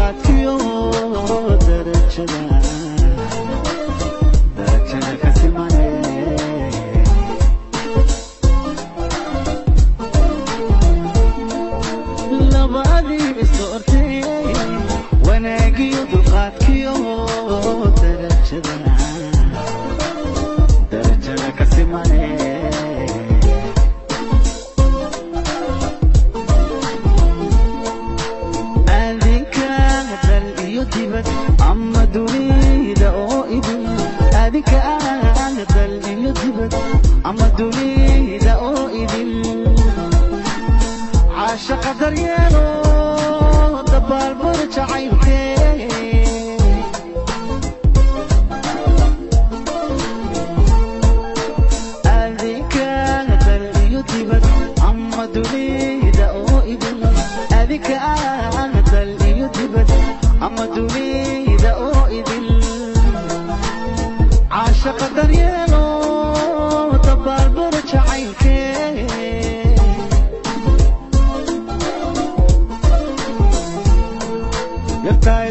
dulqaadkiyo darajada, darajada ka simane. Labadii isdoortay wanaagiyo dulqaadkiyo darajada, darajada ka simane. Adinka dal iyo dibad ama dunida oo idin, adinka dal iyo dibad ama dunida oo idin, caashaqa daryeelo, dabaalbar jacaylkee. Adinka dal iyo dibad ama dunida oo idin, adinka dal iyo dibad ama dunida oo idin, caashaqa daryeelo, dabaalbar jacaylkee. Yartaay